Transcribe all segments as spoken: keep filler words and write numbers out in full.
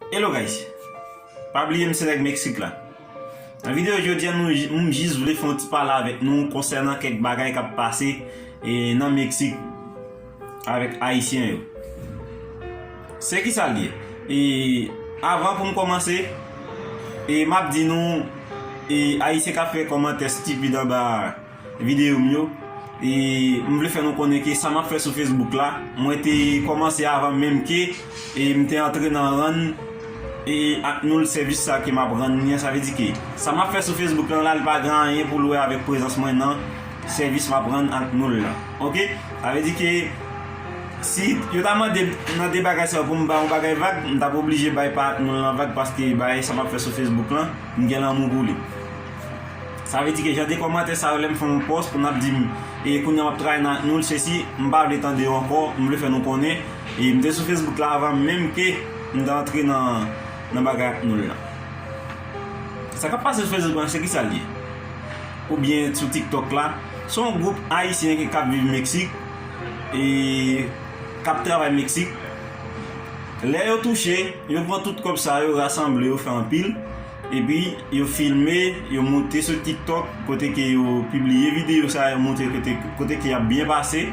Hello guys, pa bliye m se nèg Meksik la. Nan videyo jodi a nou, m jis vle fè yon ti pale avèk nou konsènan kèk bagay k ap pase e, nan Meksik avèk Ayisyen yo. Se ki sa l ye? E, avan pou m kòmanse, e, m ap di nou, e, Ayisyen k ap fè kòmantè stipid anba videyo m yo. E m vle fè nou konnen ke sa m ap fè sou Facebook la, mwen te kòmanse avan menm ke e m te antre nan rann e ak nou l sèvis sa ke m ap rann li an. Sa vle di ke sa m ap fè sou Facebook lan la, li pa gen anyen pou l wè avèk prezans mwen nan sèvis m ap rann ak nou l lan. Oke? Sa vle di ke si yo ta mande nan de bagay sa yo pou m ba yon bagay vag, m t ap oblije bay pa ak nou l lan vag paske bagay sa m ap fè sou Facebook lan, m gen lanmou pou li. Sa vle di ke jan de kòmantè sa yo lè m fè yon pòs pou n ap di m e kounye a m ap travay nan ak nou l sesi, m pa vle tande yo ankò, m vle fè nou konnen e m te sou Facebook la avan menm ke m te antre nan, nan bagay ak nou l lan. Sa k ap pase sou Facebook lan se ki sa l ye? Oubyen sou TikTok la, se yon gwoup Ayisyen ki k ap viv Meksik e k ap travay Meksik. Lè yo touche, yo pran tout kòb sa yo rasanble yo fè anpil. Epi yo filme, yo moute sou TikTok kote ke yo pibliye videyo sa yo montre kote, kote ke y ap byen pase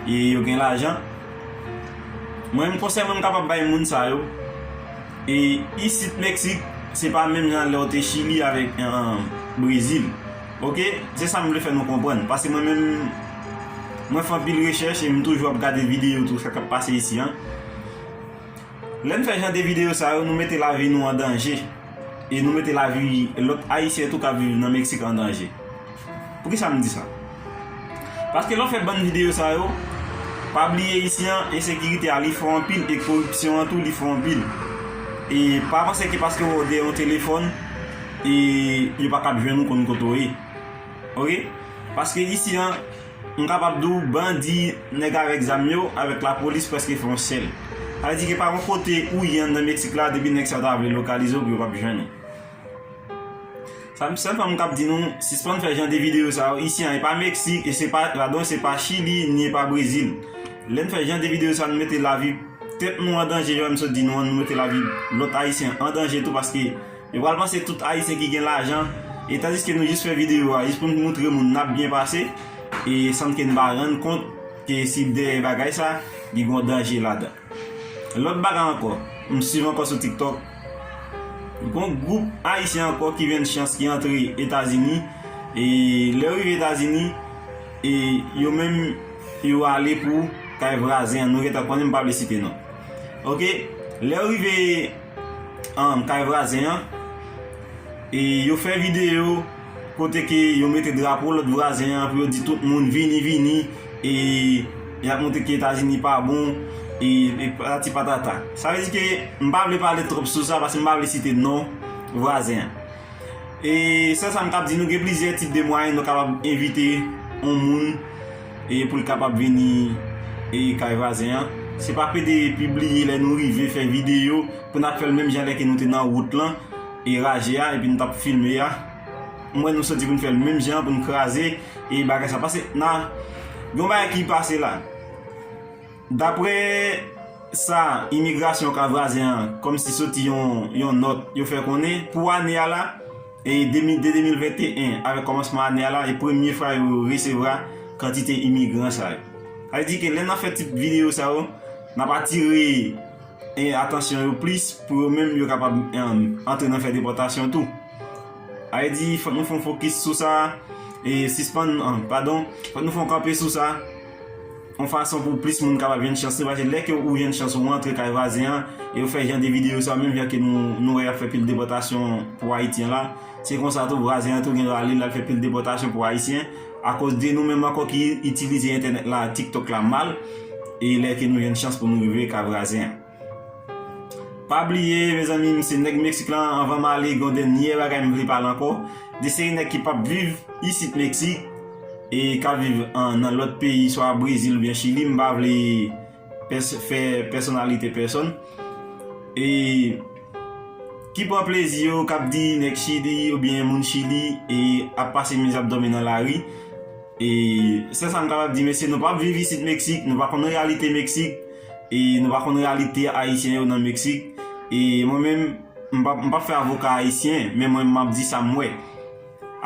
e yo gen lajan. Mwen menm konsèy mwen m kapab bay moun sa yo. E isit Meksik, se pa menm jan lè w te Chili avèk Brezil. Oke? Se sa m vle fè nou konprann. Paske mwen menm, mwen fè anpil rechèch e m toujou ap gade videyo tou sa k ap pase isi an. Lè n fè jan de videyo sa yo, nou mete lavi nou an danje. E nou mete lavi lòt Ayisyen tou k ap viv nan Meksik an danje. Poukisa m di sa? Paske lè w fè bann videyo sa yo, pa bliye isi an, ensekirite a li fò anpil e koripsyon an tou li fò anpil. E pa panse ke paske w dèyè yon telefòn, e yo pa kab jwenn ou konn kote w ye. Oke? Paske isi an, m kapab di w bandi, nèg avèk zam yo, avèk lapolis prèske fè yon sèl. Sa vle di ke pa yon kote ou ye anndan Meksik la, depi nèg sa yo ta vle lokalize w pou yo p ap jwenn ou. Sa m sèlman m k ap di nou, sispann fè jan de videyo sa yo isi an, e pa Meksik, e se pa, padon, se pa Chili, ni e pa Brezil. Lè n fè jan de videyo sa, nou mete lavi tèt nou an danje, jan m sot di nou an, nou mete lavi lòt Ayisyen an danje tou, paske yo pral panse tout Ayisyen ki gen lajan, e tandiske nou jis fè videyo a, jis pou n moutre moun n ap byen pase, e san ke n pa rann kont ke si dèyè bagay sa, li gen yon danje ladan. Lòt bagay ankò, m swiv ankò sou TikTok. Gon gwoup Ayisyen ankò ki jwenn chans ki antre Etazini. E lè yo rive Etazini, e yo menm yo ale pou kay vwazen an. Nou gentan konnen, m pa vle site non. Oke, lè yo rive um, kay vwazen an, e yo fè videyo kote ke yo mete drapo lòt vwazen an pou yo di tout moun vini, vini, e y ap montre ke Etazini pa bon, e, e patati patata. Sa vle di ke m pa vle pale twòp sou sa paske m pa vle site non vwazen an. E sèl sa m t ap di nou, gen plizyè tip de mwayen nou kapab envite yon moun e pou l kapab vini e kay vwazen an. Se pa pede pibliye lè nou rive fè videyo pou n ap fè l menm jan lè ke nou te nan wout lan e raje a epi nou t ap filme a. M wè nou soti pou n fè l menm jan pou n kraze e bagay sa. Pase nan gen yon bagay ki pase la. Daprè sa imigrasyon kay vwazen an kòmsi soti yon, yon nòt yo fè konnen pou ane a la, e de mil, de de mil venteyen avèk kòmansman ane a la, e premye fwa yo resevwa kantite imigran sa yo. Sa vle di ke lè n ap fè tip videyo sa yo, n ap atire e atansyon yo plis pou yo menm yo kapab, em, antre nan fè depòtasyon tou. Sa vle di fòk nou fè yon fokis sou sa, e sispann, em, padon, fòk nou fè yon kanpe sou sa. Yon fason pou plis moun kapab jwenn chans li, paske lè ke ou jwenn chans ou rantre kay vwazen an, e ou fè jan de videyo sa, menm jan ke nou, nou wè y ap fè pil depòtasyon pou Ayiti an la, se konsa tou vwazen an tou gen dwa ale l al fè pil depòtasyon pou Ayisyen, akoz de nou menm ankò ki itilize entènèt la, TikTok la mal, e lè ke nou jwenn chans pou nou rive kay vwazen an. Pa bliye, mezanmi, m se nèg Meksik lan, anvan m ale, gen yon dènyè bagay m vle pale ankò, de seri nèg ki p ap viv isit Meksik, e k ap viv an, nan lòt peyi, swa Brezil oubyen Chili, m pa vle pès-, fè pèsonalite pèsonn. E ki pran plezi yo, k ap di nèg Chili oubyen moun Chili, e ap pase mizè, ap dòmi nan lari. E sèl sa m kapab di, mesye, nou p ap viv isit Meksik, nou pa konn reyalite Meksik, e nou pa konn reyalite Ayisyen yo nan Meksik. E mwen menm, m p ap, m p ap fè avoka ayisyen, men mwen m ap di sa m wè.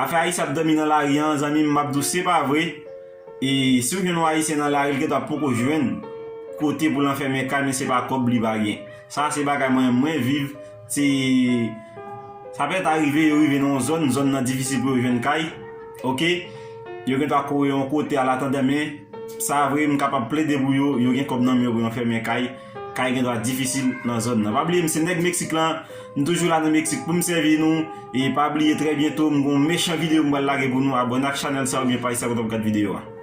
Afè ayisyen ap dòmi nan lari an, zanmi m, m ap di w se pa vre. E si w jwenn yon ayisyen nan lari, l gendwa poko jwenn kote pou l anfèmen kay, men se pa kòb li pa gen. Sa se bagay mwen, mwen viv, se, sa pèt arive, yo rive nan yon zòn, zòn nan difisil pou yo jwenn kay, oke? Yo gendwa kore yon kote alatandan, men sa vre, m kapab plede pou yo, yo gen kòb nan men yo pou yo anfèmen kay, kay gendwa difisil nan zòn nan. Pa bliye, m se nèg Meksik lan, m toujou la nan Meksik pou m sèvi nou, e pa bliye, trè byento, m gon mechan videyo m pral lage pou nou, abòne ak chanèl sa oubyen paj sa kote w ap gad videyo a.